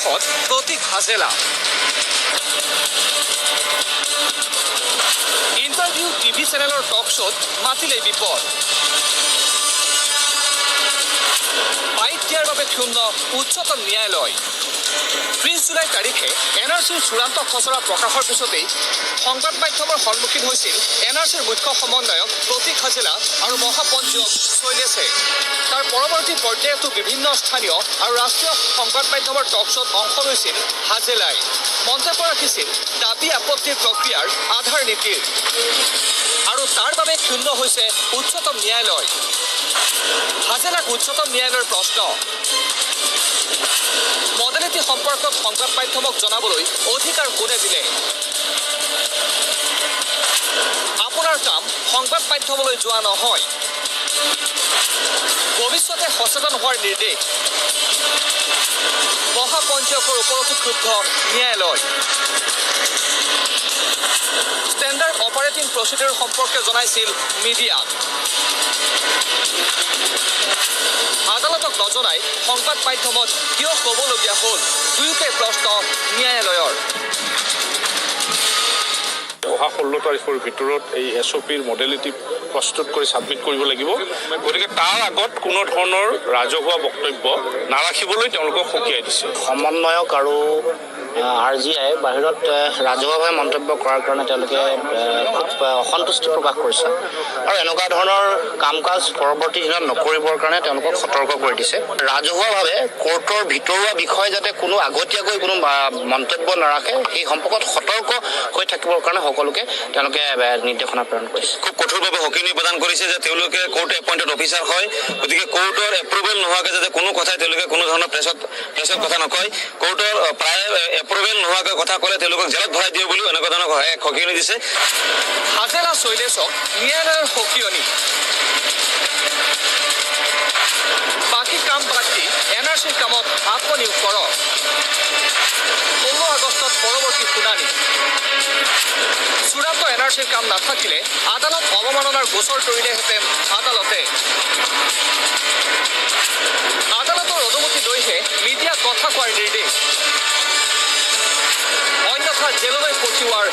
কাষত প্ৰতীক Hajela. Interview, TV চেনেলৰ টক শ্ব'ত মাতিলেই বিপদ। বাইট দিয়াৰ বাবে ক্ষুণ্ণ উচ্চতম ন্যায়ালয়। 30 জুলাই তাৰিখে এন আৰ চিৰ চূড়ান্ত খচৰা প্ৰকাশৰ পিছতেই সংবাদ মাধ্যমৰ সন্মুখীন হৈছিল এন আৰ চিৰ মুখ্য সমন্বয়ক প্ৰতীক হাজেলা আৰু মহাপঞ্জীয়ক শৈলেশে। তাৰ পৰৱৰ্তী পৰ্যায়তো বিভিন্ন স্থানীয় আৰু ৰাষ্ট্ৰীয় সংবাদ মাধ্যমৰ টক শ্ব'ত অংশ লৈছিল হাজেলাই। মন্তব্য ৰাখিছিল দাবী আপত্তিৰ প্ৰক্ৰিয়াৰ আধাৰ নীতিৰ আৰু তাৰ বাবে ক্ষুণ্ণ হৈছে উচ্চতম ন্যায়ালয়। হাজেলাক উচ্চতম ন্যায়ালয়ৰ প্ৰশ্ন, মডেলিটি সম্পৰ্কত সংবাদ মাধ্যমক জনাবলৈ অধিকাৰ কোনে দিলে? আপোনাৰ কাম সংবাদ মাধ্যমলৈ যোৱা নহয়। ভৱিষ্যতে সচেতন হোৱাৰ নিৰ্দেশ। মহাপঞ্জীয়কৰ ওপৰতো ক্ষুব্ধ ন্যায়ালয়। ষ্টেণ্ডাৰ্ড অপাৰেটিং প্ৰচিডিউৰ সম্পৰ্কে জনাইছিল মিডিয়াক। আদালতক নজনাই সংবাদ মাধ্যমত কিয় ক'বলগীয়া হ'ল, দুয়োকে প্ৰশ্ন ন্যায়ালয়ৰ। অহা 16 তাৰিখৰ ভিতৰত এই এছ অ' পিৰ মডেলিটি প্ৰস্তুত কৰি ছাবমিট কৰিব লাগিব। গতিকে তাৰ আগত কোনো ধৰণৰ ৰাজহুৱা বক্তব্য নাৰাখিবলৈ তেওঁলোকক সকীয়াই দিছে। সমন্বয়ক আৰু আৰ জি I বাহিৰত ৰাজহুৱাভাৱে মন্তব্য কৰাৰ কাৰণে তেওঁলোকে খুব অসন্তুষ্টি প্ৰকাশ কৰিছে আৰু এনেকুৱা ধৰণৰ কাম কাজ পৰৱৰ্তী দিনত নকৰিবৰ কাৰণে তেওঁলোকক সতৰ্ক কৰি দিছে। ৰাজহুৱাভাৱে কোৰ্টৰ ভিতৰুৱা বিষয় যাতে কোনো আগতীয়াকৈ কোনো মন্তব্য নাৰাখে, সেই সম্পৰ্কত সতৰ্ক হৈ থাকিবৰ কাৰণে সকলোকে তেওঁলোকে নিৰ্দেশনা প্ৰেৰণ কৰিছে। খুব কঠোৰভাৱে সকীয়নি প্ৰদান কৰিছে যে তেওঁলোকে কোৰ্ট এপইণ্টেড অফিচাৰ হয়, গতিকে কোৰ্টৰ এপ্ৰুভেল নোহোৱাকৈ যাতে কোনো কথাই তেওঁলোকে কোনো ধৰণৰ প্ৰেছত কথা নকয়। কোৰ্টৰ প্ৰায় এপ্ৰুভেল নোহোৱাকৈ কথা ক'লে তেওঁলোকক জেলত ভৰাই দিব বুলিও এনেকুৱা ধৰণৰ এক সকীয়নি দিছে। হাজেলা শৈলেশক ন্যায়ালয়ৰ সকীয়নি। বাকী কাম বাদ দি এন আৰ চিৰ কামত আত্মনিয়োগ কৰক। 16 আগষ্টত পৰৱৰ্তী শুনানি। চূড়ান্ত এন আৰ চিৰ কাম নাথাকিলে আদালত অৱমাননাৰ গোচৰ তৰিলেহেঁতেন আদালতে। আদালতৰ অনুমতি লৈহে মিডিয়াক কথা কোৱাৰ নিৰ্দেশ, অন্যথা জেললৈ পঠিওৱাৰ